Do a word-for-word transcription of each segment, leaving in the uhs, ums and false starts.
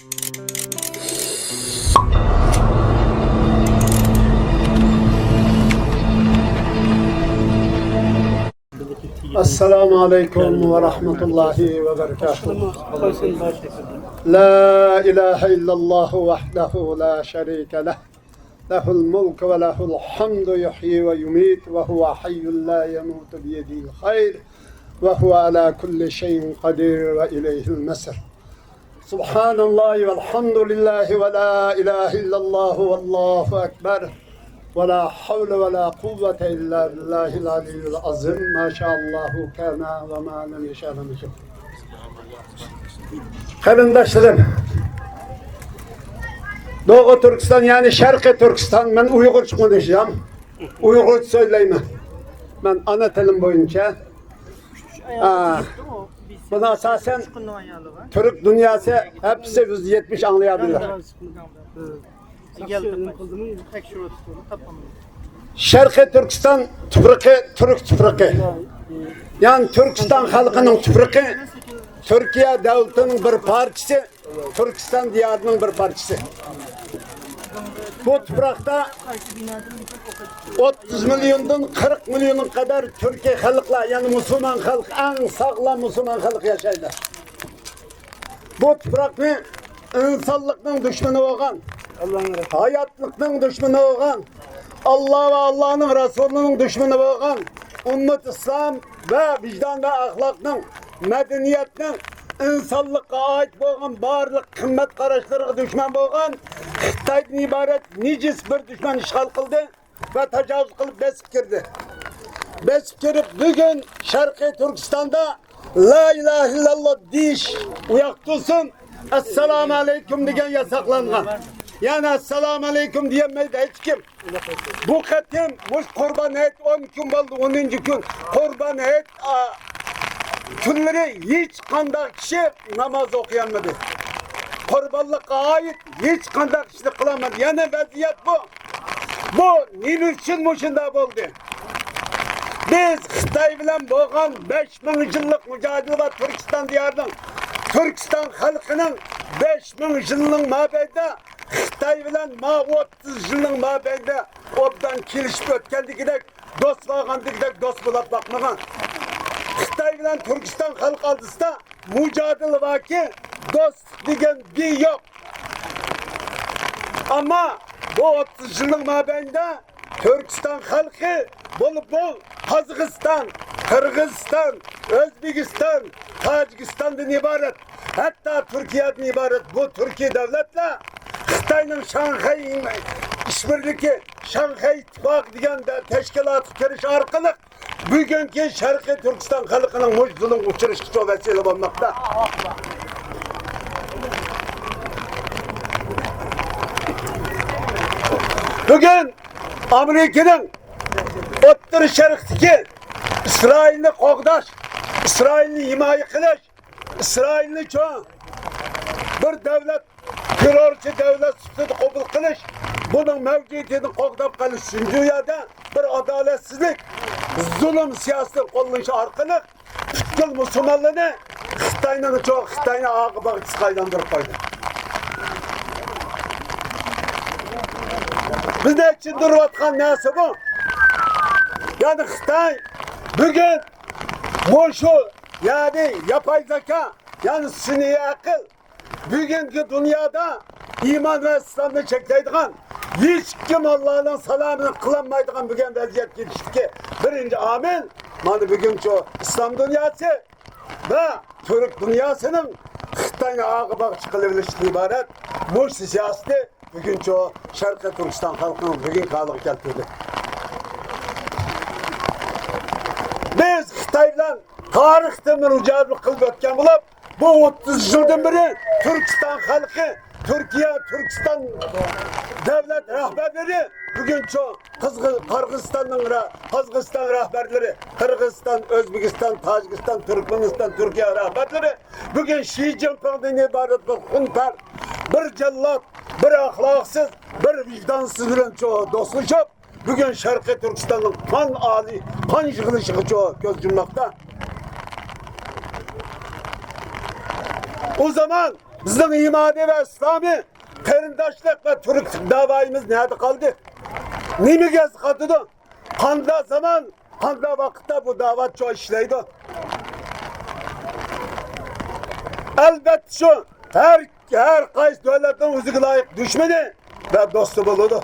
السلام عليكم ورحمة الله وبركاته. لا إله إلا الله وحده لا شريك له. له الملك وله الحمد يحيي ويميت وهو حي لا يموت بيده الخير وهو على كل شيء قدير وإليه المصير. سبحان الله والحمد لله ولا إله إلا الله والله أكبر. ولا حول ولا قوة إلا بالله العلي العظيم. ما شاء الله كان وما لم يشاء لم يكن. قېرىنداشلىرىم، دوغۇ تۈركىستان، يەنى شەرقىي تۈركىستان، مەن ئۇيغۇرچە قونۇشىمەن، ئۇيغۇرچە سۆزلەيمەن. مەن ئانا تىلىم بويىچە. ئا، بۇنى ئاساسەن تۈرك دۇنياسى ھەپپىسى يۈز يەتمىش ئاڭلىيالىدىلار. شەرقىي تۈركىستان تۇپرىقى تۈرك تۇپرىقى. يەنى تۈركىستان خەلقىنىڭ تۇپرىقى، تۈركىيە دۆلىتىنىڭ بىر پارچىسى، تۈركىستان دىيارىنىڭ بىر پارچىسى. بۇ تۇپراقتا ئوتتۇز مىليوندىن قىرىق مىليونغا قەدەر تۈركىي خەلقلەر، يەنى مۇسۇلمان خەلق، ئەڭ ساغلام مۇسۇلمان خەلق ياشايدۇ. بۇ تۇپراقنى ئىنسانلىقنىڭ دۈشمىنى بولغان، ھاياتلىقنىڭ دۈشمىنى بولغان، ئاللا ۋە ئاللانىڭ رەسۇلىنىڭ دۈشمىنى بولغان، ئۈممەت ئىسلام ۋە ۋىجدان ۋە ئەخلاقنىڭ، مەدەنىيەتنىڭ، ئىنسانلىققا ئائىت بولغان بارلىق قىممەت قاراشلىرىغا دۈشمەن بولغان خىتايدىن ئىبارەت نىجىس بىر دۈشمەن ئىشغال قىلدى. ۋە تاجاۋۇز قىلىپ بېسىپ كىردى. بېسىپ كىرىپ، بۈگۈن شەرقىي تۈركىستاندا لا ئىلاھە ئىللاللا دېيىش ئۇياق تۇرسۇن، ئەسسالامۇ ئەلەيكۇم دېگەن ياساقلانغان. يەنى ئەسسالامۇ ئەلەيكۇم دېيەلمەيدۇ ھېچكىم. بۇ قېتىم مۇشۇ قۇربان ھېيت ئون كۈن بولدى، ئونىنچى كۈن. قۇربان ھېيت، ئا، كۈنلىرى ھېچقانداق كىشى ناماز ئوقۇيالمىدى. قۇربانلىققا ئائىت ھېچقانداق ئىشنى قىلالمىدى. يەنە ۋەزىيەت بۇ. بۇ نېمە ئۈچۈن مۇشۇنداق بولدى؟ بىز خىتاي بىلەن بولغان بەش مىڭ يىللىق مۇجادىلە ۋە تۈركىستان دىيارىنىڭ، تۈركىستان خەلقىنىڭ بەش مىڭ يىلنىڭ مابەينىدە، خىتاي بىلەن ما ئوتتۇز يىلنىڭ مابەينىدە ئوبدان كېلىشىپ ئۆتكەندىكىدەك، دوست بولغاندىكىدەك دوست بولاپ باقمىغان. خىتاي بىلەن تۈركىستان خەلقى ئارىسىدا مۇجادىلە باركى، دوستلۇق دېگەن بىر يوق. ئەمما بۇ ئوتتۇز يىلنىڭ مابەينىدە تۈركىستان خەلقى بولۇپ بۇ قازاقىستان، قىرغىزىستان، ئۆزبېكىستان، تاجىكىستاندىن ئىبارەت، ھەتتا تۈركىيەدىن ئىبارەت بۇ تۈركىي دۆلەتلەر خىتاينىڭ شاڭخەي ئىشبىرلىكى، شاڭخەي ئىتتىپاقى دېگەن تەشكىلاتقا كىرىش ئارقىلىق بۈگۈنكى شەرقىي تۈركىستان خەلقىنىڭ مۇشۇ زۇلۇمغا ئۇچرىشىغا ۋەسىلە بولماقتا. بۈگۈن ئامېرىكىنىڭ ئوتتۇرا شەرقتىكى ئىسرائىلنى قوغداش، ئىسرائىلنى ھىمايە قىلىش، ئىسرائىلنى چوڭ بىر دۆلەت، تېررورچى دۆلەت سۈپىتىدە قوبۇل قىلىش، بۇنىڭ مەۋجۇدىيىتىنى قوغداپ قېلىش، شۇنىڭ يەردە بىر ئادالەتسىزلىك، زۇلۇم سىياسىتىنى قوللىنىشى ئارقىلىق پۈتكۈل مۇسۇلمانلارنى خىتاينىڭ چوڭ، خىتاينى ئاغا باغچىسىغا ئايلاندۇرۇپ قويدى. بىزنى ئېچىندۇرۇۋاتقان نەرسە بۇ. يەنى خىتاي بۈگۈن مۇشۇ، يەنى ياپاي زاكا، يەنى سۈنئىي ئەقىل، بۈگۈنكى دۇنيادا ئىمان ۋە ئىسلامنى چەكلەيدىغان، ھېچكىم ئاللانىڭ سالامىنى قىلالمايدىغان بۈگۈن ۋەزىيەتكە يېتىشتىكى بىرىنچى ئامىل، مانا بۈگۈنچۇ ئىسلام دۇنياسى ۋە تۈرك دۇنياسىنىڭ خىتاينى ئاغا باغچە قىلىۋېلىشتىن ئىبارەت مۇشۇ سىياسىتى بۈگۈنچۇ شەرقىي تۈركىستان خەلقىنىڭ بۈگۈنكى ھالىغا كەلتۈردى. بىز خىتاي بىلەن تارىختىن بېرى مۇجادىلە قىلىپ ئۆتكەن بولۇپ، بۇ ئوتتۇز يىلدىن بېرى تۈركىستان خەلقى، تۈركىيە، تۈركىستان دۆلەت رەھبەرلىرى بۈگۈنچۇ قىزغى-، قىرغىزىستاننىڭ رە-، قازاقىستان رەھبەرلىرى، قىرغىزىستان، ئۆزبېكىستان، تاجىكىستان، تۈركمەنىستان، تۈركىيە رەھبەرلىرى بۈگۈن شى جىنپىڭدىن ئىبارەت بىر خۇنتەر، بىر جاللات، بىر ئەخلاقسىز، بىر ۋىجدانسىز بىلەن چو-، دوستلىشىپ، بۈگۈن شەرقىي تۈركىستاننىڭ قان ئالى، قان يىغلىشىغىچۇ كۆز يۇمماقتا. ئۇ زامان بىزنىڭ ئىمانىي ۋە ئىسلامىي قېرىنداشلىق ۋە تۈركلۈك داۋايىمىز نەدە قالدى؟ نېمىگە ئەسقاتىدۇ؟ قاندا زامان، قاندا ۋاقىتتا بۇ داۋا چوڭ ئىشلەيدۇ؟ ئەلۋەتتە شۇ ھەر، ھەر قايسى دۆلەتنىڭ ئۆزىگە لايىق دۈشمىنى ۋە دوستى بولىدۇ.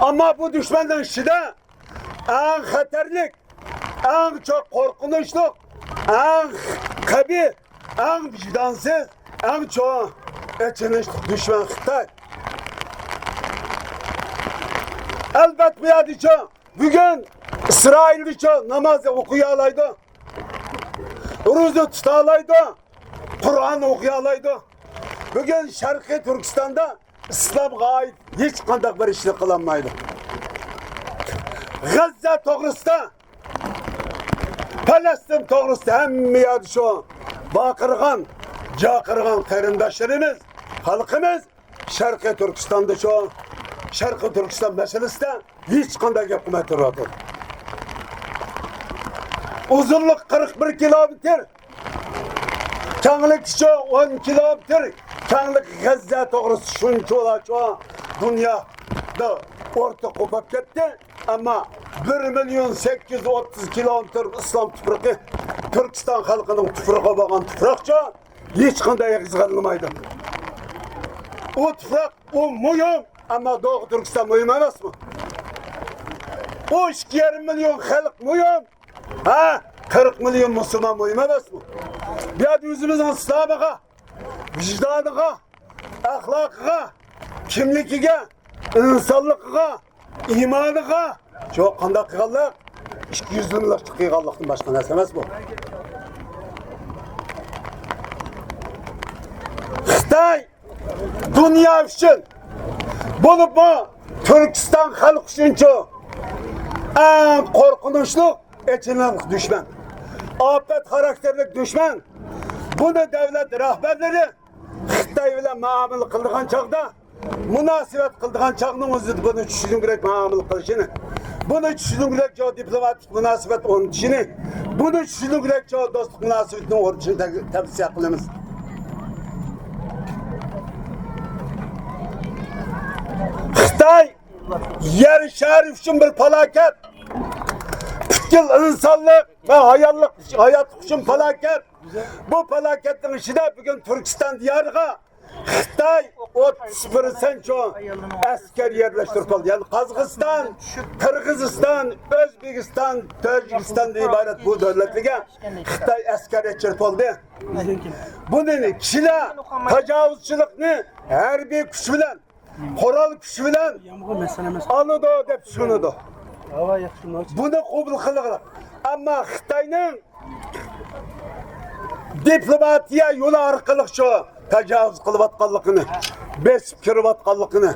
ئەمما بۇ دۈشمەننىڭ ئىچىدە ئەڭ خەتەرلىك، ئەڭ چوڭ قورقۇنچلۇق، ئەڭ قەبىھ، ئەڭ ۋىجدانسىز، ئەڭ چوڭ ئېچىنىشلىق دۈشمەن خىتاي. ئەلۋەتتە بۇ يەردىچۇ بۈگۈن ئىسرائىلدىچۇ ناماز ئوقۇيالايدۇ، روزا تۇتالايدۇ، قۇرئان ئوقۇيالايدۇ. بۈگۈن شەرقىي تۈركىستاندا ئىسلامغا ئائىت ھېچقانداق بىر ئىشنى قىلالمايدۇ. غەززە توغرىسىدا، پەلەستىن توغرىسىدا ھەممە يەردە شۇ ۋارقىرىغان، جارقىرىغان قېرىنداشلىرىمىز، خەلقىمىز شەرقىي تۈركىستاندا شۇ شەرقىي تۈركىستان مەسىلىسىدە ھېچقانداق گەپ قىلماي تۇرۇۋاتىدۇ. ئۇزۇنلۇقى قىرىق بىر كىلومېتىر، كەڭلىكىچۇ ئون كىلومېتىر، كەڭلىكى غەززە توغرىسى شۇنچىۋالا چوڭ، دۇنيادا ئورتىقى بولۇپ كەتتى. ئەمما بىر مىليون سەككىز يۈز ئوتتۇز كىلومېتىر ئىسلام تۇپرىقى، تۈركىستان خەلقىنىڭ تۇپرىقى بولغان تۇپراقچۇ ھېچقانداق ئېغىزغا ئېلىنمايدۇ. ئۇ تۇپراق، ئۇ مۇھىم، ئەمما دوغۇ تۈركىستان مۇھىم ئەمەسمۇ؟ ئۇ ئىككى يېرىم مىليون خەلق مۇھىم. ھە، قىرىق مىليون مۇسۇلمان مۇھىم ئەمەسمۇ؟ بۇ يەردە ئۆزىمىزنىڭ ئىسلامىغا، ۋىجدانىغا، ئەخلاقىغا، كىملىكىگە، ئىنسانلىقىغا، ئىمانىغا شۇ قانداق قىلغانلىق؟ ئىككى يۈز يىللىق قىلغانلىقتىن باشقا نەرسە ئەمەس بۇ. خىتاي دۇنيا ئۈچۈن، بولۇپمۇ تۈركىستان خەلقى ئۈچۈنچۇ ئەڭ قورقۇنچلۇق، ئېچىنىشلىق دۈشمەن. ئاپەت خاراكتېرلىك دۈشمەن. بۇنى دۆلەت رەھبەرلىرى خىتاي بىلەن مۇئامىلە قىلىدىغان چاغدا، مۇناسىۋەت قىلىدىغان چاغنىڭ ئۆزىدە بۇنى چۈشىنىش كېرەك، مۇئامىلە قىلىشىنى. بۇنى چۈشىنىش كېرەك، شۇ دىپلوماتىك مۇناسىۋەت ئورنىتىشىنى. بۇنى چۈشىنىش كېرەك، شۇ دوستلۇق مۇناسىۋىتىنى ئورنىتىشىنى تەك-، تەۋسىيە قىلىمىز. خىتاي يەر شارى ئۈچۈن بىر پالاكەت، پۈتكۈل ئىنسانلىق ۋە ھاياتلىق، ھاياتلىق ئۈچۈن پالاكەت. بۇ پالاكەتنىڭ ئىچىدە بۈگۈن تۈركىستان دىيارىغا خىتاي ئوتتۇز پىرسەنت چوڭ ئەسكەر يەرلەشتۈرۈپ بولدى. يەنى قازاقىستان، قىرغىزىستان، ئۆزبېكىستان، تاجىكىستاندىن ئىبارەت بۇ دۆلەتلەرگە خىتاي ئەسكەر يەتكۈزۈپ بولدى. بۇنى كىشىلەر تاجاۋۇزچىلىقنى ھەربىي كۈچ بىلەن، قورال كۈچ بىلەن ئالىدۇ دەپ چۈشىنىدۇ. بۇنى قوبۇل قىلغىلى. ئەمما خىتاينىڭ دىپلوماتىيە يولى ئارقىلىق شۇ تاجاۋۇز قىلىۋاتقانلىقىنى، بېسىپ كىرىۋاتقانلىقىنى،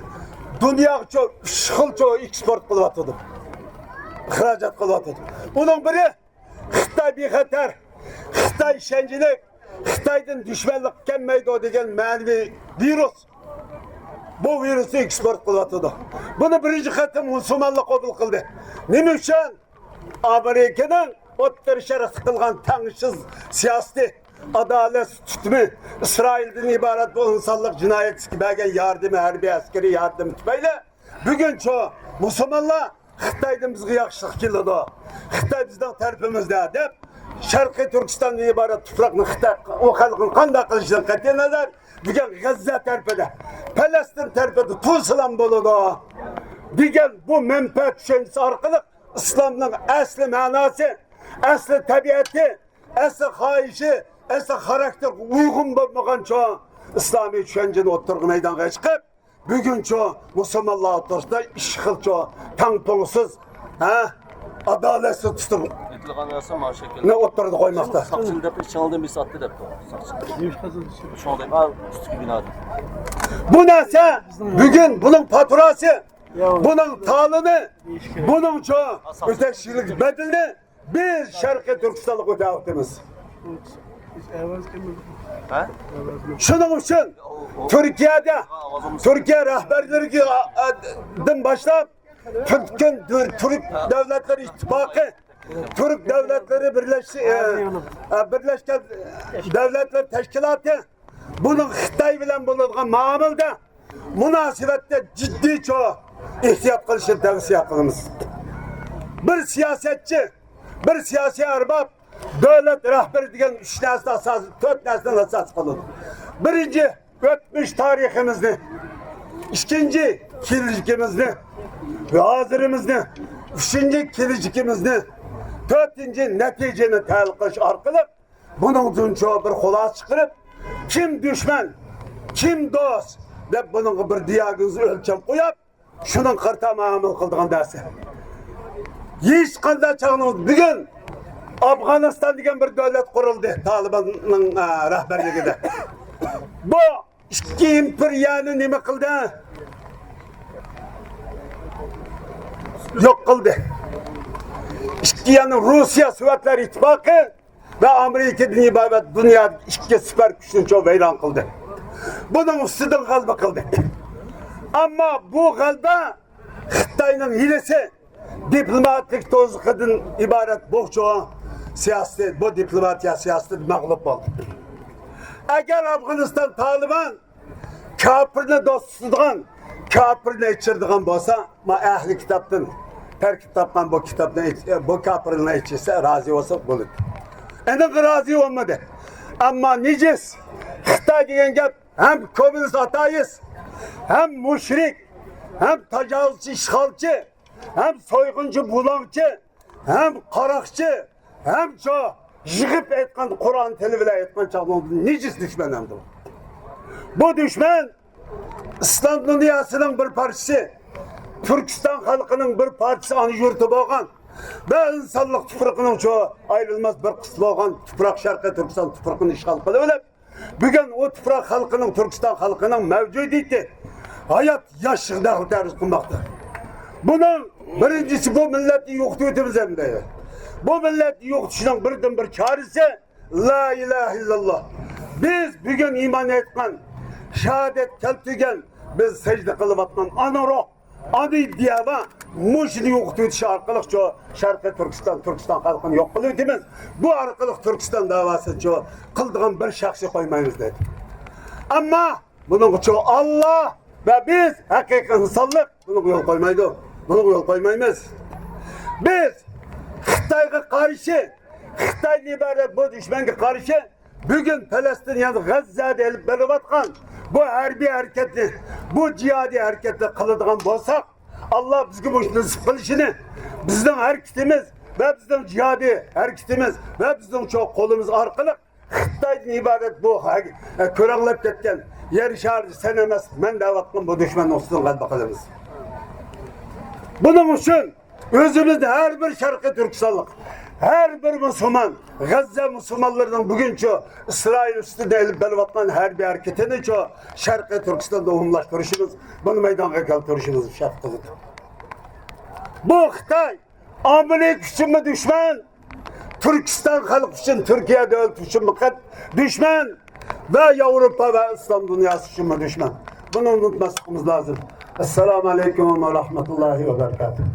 دۇنياغا شۇ ئۈچ خىل شۇ ئېكسپورت قىلىۋاتىدۇ، ئىخراجات قىلىۋاتىدۇ. ئۇنىڭ بىرى خىتاي بىخەتەر، خىتاي ئىشەنچلىك، خىتايدىن دۈشمەنلىك كەلمەيدۇ دېگەن مەنىۋى ۋىرۇس. بۇ ۋىرۇسنى ئېكسپورت قىلىۋاتىدۇ. بۇنى بىرىنچى قېتىم مۇسۇلمانلار قوبۇل قىلدى. نېمە ئۈچۈن؟ ئامېرىكىنىڭ ئوتتۇرا شەرقتە قىلغان تەڭسىز سىياسىتى، ئادالەتسىز تۇتۇمى، ئىسرائىلدىن ئىبارەت بۇ ئىنسانلىق جىنايەتچىسىگە بەرگەن ياردىمى، ھەربىي ئەسكىرىي ياردىمى تۈپەيلى بۈگۈن شۇ مۇسۇلمانلار خىتايدىن بىزگە ياخشىلىق كېلىدۇ، خىتاي بىزنىڭ تەرىپىمىزدە دەپ، شەرقىي تۈركىستاندىن ئىبارەت تۇپراقنى خىتاي ئۇ خەلقنى قانداق قىلىشىدىن قەتئىينەزەر، بۈگۈن غەززە تەرىپىدە، پەلەستىن تەرىپىدە تۇرسىلام بولىدۇ دېگەن بۇ مەنپەئەت چۈشەنچىسى ئارقىلىق ئىسلامنىڭ ئەسلى مەناسى، ئەسلى تەبىئىتى، ئەسلى خاھىشى، ئەسلى خاراكتېرىغا ئۇيغۇن بولمىغان شۇ ئىسلامىي چۈشەنچىنى ئوتتۇرىغا مەيدانغا چىقىپ، بۈگۈنچۇ مۇسۇلمانلار ئوتتۇرىسىدا ئىككى خىلچۇ تەڭپۇڭسىز، ھە، ئادالەتسىز تۇتۇمنى ئېيتىلغان نەرسە مانا شەكىلدە ئوتتۇرىغا قويماقتا. ساقچىنى دەپ ئىچىڭدىن بېساتتى دەپتۇ. ساقچى. شۇڭا دەيمەن، ئۈستىكى بىنادىن. بۇ نەرسە بۈگۈن بۇنىڭ پاتۇراسى، بۇنىڭ تالىنى، بۇنىڭچۇ ئۆتەكچىلىك بەدىلىنى بىز شەرقىي تۈركىستانلىق ئۆتەۋاتىمىز. ھە؟ شۇنىڭ ئۈچۈن تۈركىيەدە، تۈركىيە رەھبەرلىرىدىن باشلاپ، پۈتكۈل تۈر-، تۈرك دۆلەتلىرى ئىتتىپاقى، تۈرك دۆلەتلىرى بىرلەش-، ئە، ئە، بىرلەشكەن دۆلەتلەر تەشكىلاتى، بۇنىڭ خىتاي بىلەن بولىدىغان مۇئامىلىدە، مۇناسىۋەتتە جىددىي چوڭ ئېھتىيات قىلىشنى تەۋسىيە قىلىمىز. بىر سىياسەتچى، بىر سىياسىي ئەرباب، دۆلەت رەھبىرى دېگەن ئۈچ نەرسىنى ئاساس، تۆت نەرسىنى ئاساس قىلىدۇ. بىرىنچى، ئۆتمۈش تارىخىمىزنى، ئىككىنچى، كېلىچىكىمىزنى، ھازىرىمىزنى، ئۈچىنچى، كېلىچىكىمىزنى، تۆتىنچى، نەتىجىنى تەھلىل قىلىش ئارقىلىق بۇنىڭدىن چوڭ بىر خۇلاسە چىقىرىپ، كىم دۈشمەن، كىم دوست دەپ بۇنىڭغا بىر دىياگنوز، ئۆلچەم قويۇپ، شۇنىڭغا قارىتا مۇئامىلە قىلىدىغان نەرسە. ھېچقانداق چاغنىڭ بۈگۈن ئافغانىستان دېگەن بىر دۆلەت قۇرۇلدى تالىباننىڭ، ئە، رەھبەرلىكىدە. بۇ ئىككى ئىمپېرىيەنى نېمە قىلدى؟ يوق قىلدى. ئىككى يەنى روسىيە سوۋېتلار ئىتتىپاقى ۋە ئامېرىكىدىن ئىبارەت دۇنيادىكى ئىككى سۇپەر كۈچنى چوڭ ۋەيران قىلدى. بۇنىڭ ئۈستىدىن غەلىبە قىلدى. ئەمما بۇ غەلىبە خىتاينىڭ ھىيلىسى، دىپلوماتىك توزۇقىدىن ئىبارەت بۇ چوڭ سىياسىتى، بۇ دىپلوماتىيە سىياسىتىدە مەغلۇپ بولدى. ئەگەر ئافغانىستان تالىبان كاپىرنى دوست تۇتىدىغان، كاپىرنى ئېچىرىدىغان بولسا، ما ئەھلى كىتابتىن تەركىب تاپقان بۇ كىتابنى ئېچ-، بۇ كاپىرنى ئېچىرسا، رازى بولسا بولىدۇ. ئېنىق رازى بولمىدى. ئەمما نىجىس خىتاي دېگەن گەپ ھەم كوممۇنىست ئاتېئىست، ھەم مۇشرىك، ھەم تاجاۋۇزچى، ئىشغالچى، ھەم سويغۇنچى، بۇلاڭچى، ھەم قاراقچى، ھەم شۇ يىغىپ ئېيتقان، قۇرئان تىلى بىلەن ئېيتقان چاغدا نىجىس دۈشمەن ئەمدى. بۇ دۈشمەن ئىسلام دۇنياسىنىڭ بىر پارچىسى، تۈركىستان خەلقىنىڭ بىر پارچىسى، ئانا يۇرتى بولغان ۋە ئىنسانلىق تۇپرىقىنىڭ شۇ ئايرىلماس بىر قىسمى بولغان تۇپراق، شەرقىي تۈركىستان تۇپرىقىنى ئىشغال قىلىۋېلىپ، بۈگۈن ئۇ تۇپراق خەلقىنىڭ، تۈركىستان خەلقىنىڭ مەۋجۇدىيىتى، ھايات ياشىشىغا دەخلى تەرۇز قىلماقتا. بۇنىڭ بىرىنچىسى، بۇ مىللەتنى يوقىتىۋېتىمىز ئەمدى. بۇ مىللەتنى يوقىتىشنىڭ بىردىنبىر چارىسى، لا ئىلاھە ئىللاللا. بىز بۈگۈن ئىمان ئېيتقان، شاھادەت كەلتۈرگەن، بىز سەجدە قىلىۋاتقان ئانا روھ، ئانا دىياۋا، مۇشۇنى يوقىتىۋېتىش ئارقىلىق شۇ شەرقىي تۈركىستان، تۈركىستان خەلقىنى يوق قىلىۋېتىمىز. بۇ ئارقىلىق تۈركىستان داۋاسىنى شۇ قىلىدىغان بىر شەخسنى قويمايمىز دېدى. ئەمما بۇنىڭغا شۇ ئاللا ۋە بىز ھەقىقىي ئىنسانلىق بۇنىڭغا يول قويمايدۇ. بۇنىڭغا يول قويمايمىز. بىز خىتايغا قارشى، خىتايدىن ئىبارەت بۇ دۈشمەنگە قارشى بۈگۈن پەلەستىن، يەنى غەززەدە ئېلىپ بېرىلىۋاتقان بۇ ھەربىي ھەرىكەتنى، بۇ جىھادىي ھەرىكەتنى قىلىدىغان بولساق، ئاللا بىزگە مۇشۇ نېسىپ قىلىشىنى، بىزنىڭ ھەرىكىتىمىز ۋە بىزنىڭ جىھادىي ھەرىكىتىمىز ۋە بىزنىڭ شۇ قولىمىز ئارقىلىق خىتايدىن ئىبارەت بۇ ھە-، كۆرەڭلەپ كەتكەن يەر شارى سەن ئەمەس، مەن دەۋاتقان بۇ دۈشمەننىڭ ئۈستىدىن غەلىبە قىلىمىز. بۇنىڭ ئۈچۈن ئۆزىمىزنى ھەر بىر شەرقىي تۈركىستانلىق، ھەر بىر مۇسۇلمان، غەززە مۇسۇلمانلىرىنىڭ بۈگۈنچە ئىسرائىل ئۈستىدە ئېلىپ بېرىۋاتقان ھەربىي ھەرىكىتىنىچۇ شەرقىي تۈركىستاندا ئومۇملاشتۇرۇشىمىز، بۇنى مەيدانغا كەلتۈرۈشىمىز شەرت قىلىدۇ. بۇ خىتاي ئامېرىكا ئۈچۈنمۇ دۈشمەن، تۈركىستان خەلقى ئۈچۈن، تۈركىيە دۆلىتى ئۈچۈنمۇ قەت-، دۈشمەن ۋە ياۋروپا ۋە ئىسلام دۇنياسى ئۈچۈنمۇ دۈشمەن. بۇنى ئۇنتۇماسلىقىمىز لازىم. ئەسسالامۇ ئەلەيكۇم ۋە رەھمەتۇللاھى ۋە بەرىكاتۇھ.